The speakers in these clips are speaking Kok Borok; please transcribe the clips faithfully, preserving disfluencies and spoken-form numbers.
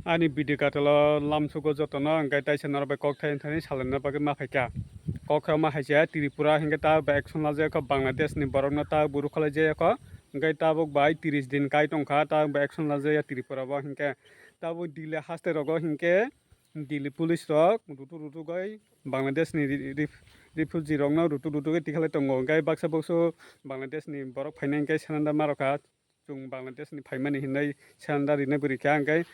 Ani video katalo lamsugo jotono, hwnkhe taisa norok bai kok thai thani salaina bagwi ma phaikha. Kok khe ma hai se Tripura hwnkhe ta bai action lajak kho, Bangladesh ni borok no ta bo rwkhalai jaya kho, hwnkhe tabuk bai tris din kai tongkha, ta bai action lajaya Tripura bo hwnkhe. Tabuk Delhi haste rogo hwnkhe Delhi police rok rutu rutu gai Bangladesh ni ri-, ri-, refugee rok no rutu rutu gai tikhalai tongo, hwnkhe baksa buksu Bangladesh ni borok phainai hwnkhe surrender ma rwkha. Chwng Bangladesh ni phaimani hinwi surrender rinai bo rikha, hwnkhe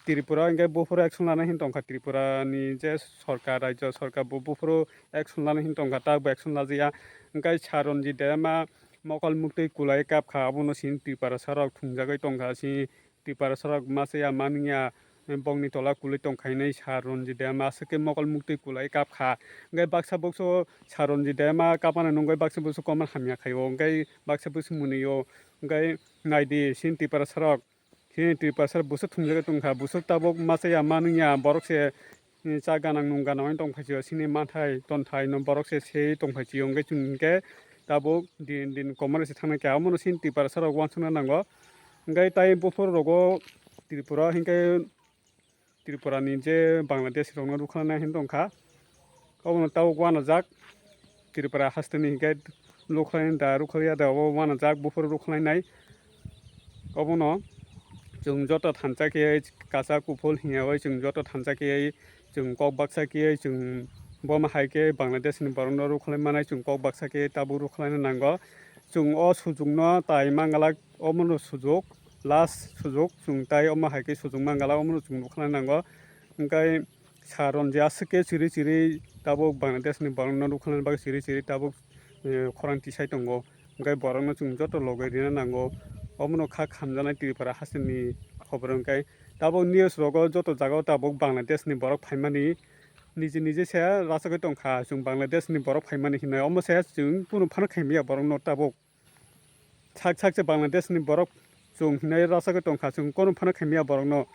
Tripura hwnkhe buphuru action lana hin tongkha, Tripura ni je sorkar, rajyo sorkar bo buphuru action lana hin tongkha, ta bo action lajaya. Hwnkhe Sir Ranjit Debbarma mokol muktwi kulai kapkha, abono sini Tiprasa rok thungjagwi tongkha, sini Tiprasa rok masa ya manya bongni tola kulwi tongkha hinwi Sir Ranjit Debbarma aswk khe mokol muktwi kulai kapkha. Hwnkhe baksa buksu Sir Ranjit Debbarma kapmani nungwi baksa buksu koman hamya khaio, hwnkhe baksa buksu mwnwio, hwnkhe naidi sini Tiprasa rok, sini Tiprasa rok busuk thungjagwi tongkha, busuk tabuk masa ya manwi ya, borok se, eh, cha ganang nung ganang wng tongphaisio, sini manthai tonthai no borok se sei tongphaisio, hwnkhe chwng hwnkhe tabuk din din komoroi se thangna khe, abono sini Tiprasa rok uansukna nango. Hwnkhe tai buphuru rogo Tripura hwnkhe Tripura ni je Bangladesh rok no rwkhalai hin tongkha. Obono tabuk uanajak Tripura haste ni hwnkhe rwkhalai da rwkhalai ya da obo uanajak buphuru rwkhalai nai. Obono chwng joto thansa khe kasak kuphul hinya bai chwng joto thansa khe chwng kok baksa khe chwng bo ma hai khe Bangladesh ni borok no rwkhalai manai chwng kok baksa khe tabuk rwkhalai nango. Chwng o sujuk no tai mangalak, omono sujuk, last sujuk, chwng tai omo hai khe sujuk mangalak, omono chwng nukha nango. Hwnkhe Sir Ranjit aswk khe chiri chiri tabuk Bangladesh ni borok no rwkhalai bagwi chiri chiri tabuk, eh, khorang tisai tongo. Hwnkhe borok no chwng joto logi rina nango. Omono kha khamjaknai Tripura haste ni khobor hwnkhe tabuk news rogo joto jaga o tabuk Bangladesh ni borok phaimani nije nije se rachagwi tongkha, chwng Bangladesh ni borok phaimani hinwi omo se chwng kunu phano khaimya borok no tabuk. Sak sak se Bangladesh ni borok chwng hinwi rachagwi tongkha, chwng kono phano khaimya borok no.